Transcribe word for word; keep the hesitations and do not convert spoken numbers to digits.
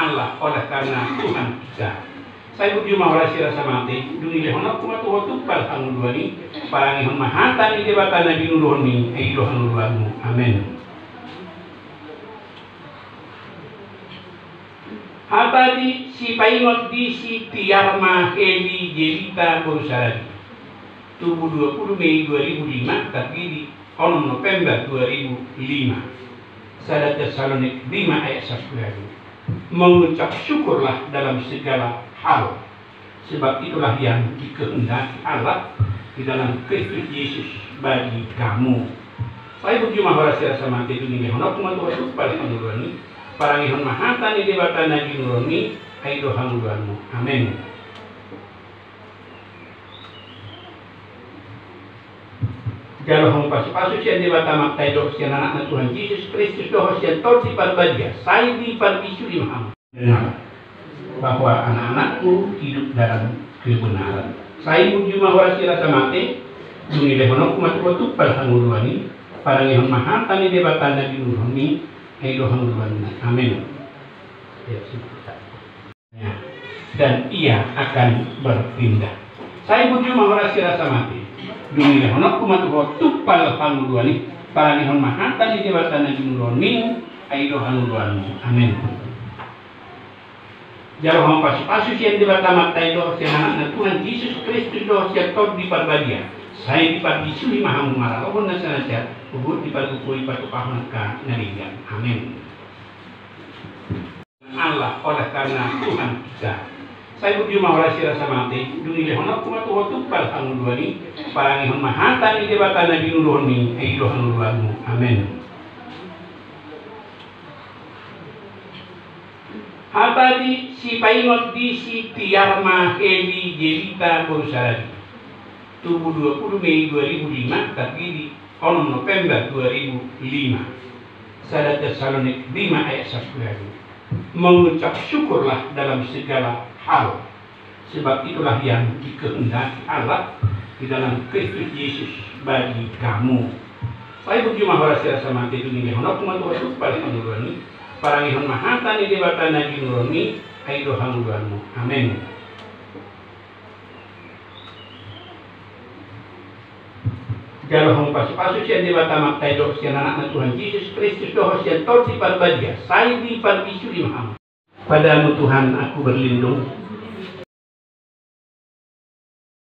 Allah, oleh karena Tuhan kita. Sai burju ma ho rasi rasa mate, dung dilehononku ma tu ho tumpal hangoluan i, parangehon ma hata ni Debata na binuruhon i, ai do hangoluanmu. Amen. Hata di sipaingot di si Tiarma Heli Jelita boru Saragi. Tubu dua puluh Mei dua ribu lima, tapi di onom November dua ribu lima. Sada Tesalonik lima ayat sapuluh. Mengucap syukurlah dalam segala hal, sebab itulah yang dikehendaki Allah di dalam Kristus Yesus bagi kamu. Sai burju ma ho rasi rasa mate, dung dilehononku ma tu ho tumpal hangoluan i, parangehon ma hata ni Debata na binuruhon i, ai do hangoluanmu. Amen. Jalo hamu pasupasu sian Debata Amanta i dohot sian Anakna Tuhan Jesus Kristus dohot sian Tondi Parbadia, sai diparbisui ma hamu. Dengar, bahwa anak-anakku hidup dalam kebenaran. Sai burju ma ho rasi rasa mate, dung dilehononku ma tu ho tumpal hangoluan i, parangehon ma hata ni Debata na binuruhon i, ai do hangoluanmu. Amen. Ya, sudah. Dan ia akan berpindah. Sai burju ma ho rasi rasa mate, dung dilehononku ma tu ho tumpal hangoluan i, parangehon ma hata ni Debata na binuruhon i, ai do hangoluanmu. Amen. Jalo hamu pasupasu sian Debata Amanta i dohot sian Anakna Tuhan Jesus Kristus dohot sian Tondi Parbadia, sai diparbisui ma hamu maralohon na sanasa huhut dipargogoi patupahon angka na denggan. Amen. Allah, oleh karena Tuhan kita. Sai burju ma ho rasi rasa mate, dung dilehononku ma tu ho tumpal hangoluan i, parangehon ma hata ni Debata na binuruhon i, ai do hangoluanmu. Amen. Hata di sipaingot di si Tiarma Heli Jelita boru Saragi. Tubu dua puluh Mei dua ribu lima, tapi di onom November dua ribu lima. Sada Tesalonik lima ayat sapuluh. Mengucap syukurlah dalam segala hal, sebab itulah yang dikehendaki Allah di dalam Kristus Yesus bagi kamu. Sai burju ma ho rasi rasa mate, dung dilehononku ma tu ho tumpal hangoluan i, parangehon ma hata ni Debata na binuruhon i, ai do hangoluanmu. Amen. Jalo hamu pasupasu sian Debata Amanta i dohot sian Anakna Tuhan Jesus Kristus dohot sian Tondi Parbadia, sai diparbisui ma hamu. Padamu Tuhan aku berlindung,